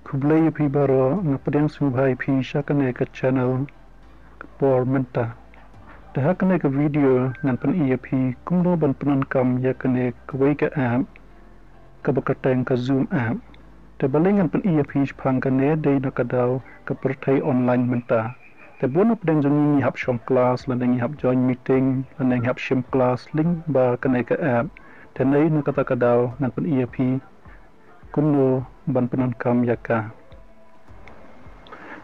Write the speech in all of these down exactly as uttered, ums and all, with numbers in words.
Khublei ïa phi baroh, nga pdiang sngewbha ïa phi sha kane ka channel ka por mynta. Te ha kane ka video ngan pyni ïa phi kumno ban pyndonkam ïa kane kawei ka app kaba kyrteng ka Zoom app. Te balei ngan pyni ïa phi shaphang kane, dei na ka daw ka pyrthei online mynta. Te bun na pdeng jong ngi ngi hap shong klas, lane ngi hap join meeting, lane ngi hap shim klas lyngba kane ka app. Te nei na kata ka daw ngan pyni ïa phi kumno ban pyndonkam ïa ka.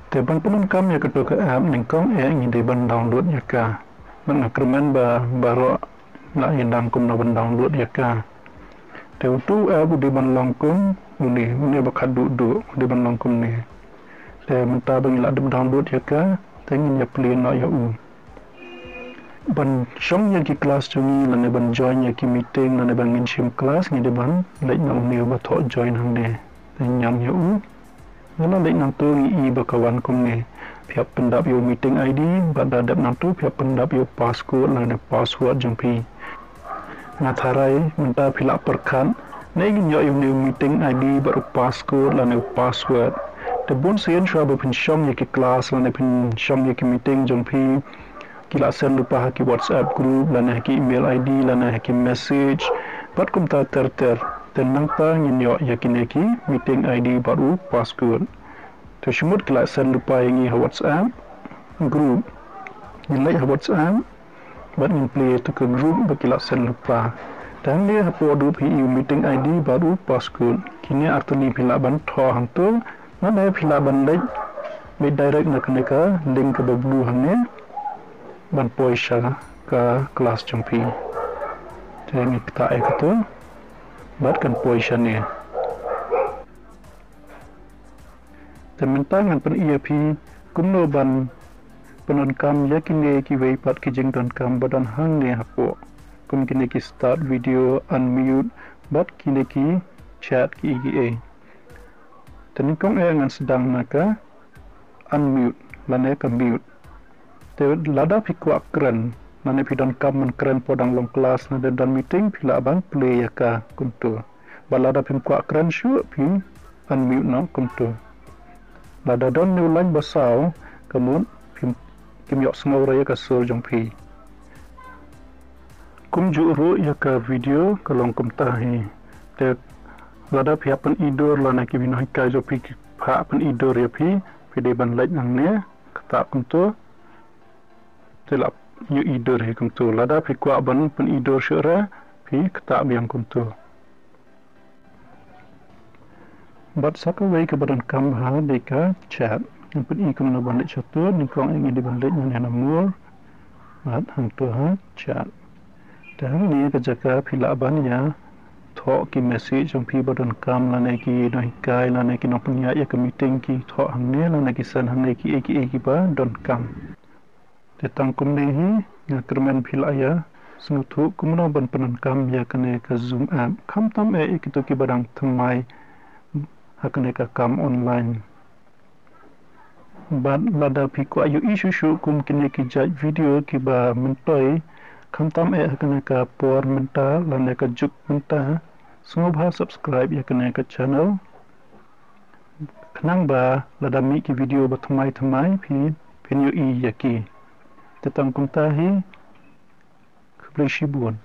Te ban pyndonkam ïa kato ka app, nyngkong eh ngi dei ban download ïa ka. Bad nga kyrmen ba baroh la ïa dang kumno ban download ïa ka. Te uto u app u dei ban long kum une, une ba khatduh duh, u dei ban long kumne. Te mynta ba ngi la dep download ïa ka, te ngin ïa plie noh ïa u. Ban shong ïa ki klas jong ngi, lane ban join ïa ki meeting, lane ban ngin shim klas, ngi dei ban leit na une uba thoh join hangne. Te ngin ïam ïa u. Nga la leit nangto, ngi i ba ka wan kumne. Phi hap pyndap ïa u meeting I D, bad da dep nangto phi hap pyndap ïa u passcode lane password jong phi. Nga tharai mynta phi lah pyrkhat ne ngin ïoh ïa une u meeting I D bad u passcode lane u password. Te bun sien shuwa ba phin shong ïa ki klas lane phin shong ïa ki meeting jong phi, ki la send lypa ha ki WhatsApp group, lane ha ki email I D, lane ha ki message, bad kumta ter ter. Te nangta ngin ïoh ïa kine ki meeting I D bad u passcode. Te shimut ki la send lypa ïa ngi ha WhatsApp group. Ngin leit ha WhatsApp bad ngin plie ïa kato ka group ba ki la send lypa. Te hangne hapoh duh phi i u meeting I D bad u passcode. Kine artylli phi lah ban thoh hangto, lane phi lah ban leit, leit direct na kane ka link kaba blue hangne, ban poi sha ka klas jong phi. Te ngin ktah ïa kato bad kan poi shane. Te mynta ngan pyni ïa phi kumno ban pyndonkam ïa kine kiwei pat ki jingdonkam ba don hangne hapoh, kum kine ki start video, unmute, bad kine ki chat kiei kiei. Te nyngkong eh ngan sdang na ka unmute lane ka mute. Te lada phi kwah kren lane phi donkam ban kren por dang long klas lane don meeting, phi lah ban plie ïa ka kumto. Bad lada phim kwah kren shuh, phi unmute noh kumto. Lada don une u line ba saw, ka mut phim, kim ïohsngew re ïa ka sur jong phi. Kumjuh ruh ïa ka video ka long kumta hi. Te lada phi hap pyni dur lane ki nonghikai jong phi ki phah pyni dur ïa phi, phi dei ban leit nangne, ktah kumto. Te lah ïohi dur hi kumto. Lada phi kwah ban pyni dur shuh re, phi ktah biang kumto. Bad sa kawei kaba donkam bha dei ka chat. Ngan pyni kumno ban leit shato, nyngkong eh ngi dei ban leit nangne na more. Bad hangto ha chat. Te hangne ka jaka phi lah ban ïa thoh ki message jong phi ba donkam, lane ki nonghikai, lane ki nongpynïaid ïa ka meeting ki thoh hangne, lane ki send hangne kiei kiei kiba donkam. Te tang kumne hi, nga kyrmen phi lah ïa sngewthuh kumno ban pyndonkam ïa kane ka Zoom app. Khamtam eh ïa kito kiba dang thymmai ha kane ka kam online. Bad lada phi kwah ïohi shuh shuh kum kine ki jait video kiba myntoi, khamtam eh ha kane ka por mynta lane ka juk mynta, sngewbha subscribe ïa kane ka channel. Khnang ba lada mih ki video ba thymmai thymmai phi, phin ïohi ïa ki. Te tang kumta hi, khublei shibun.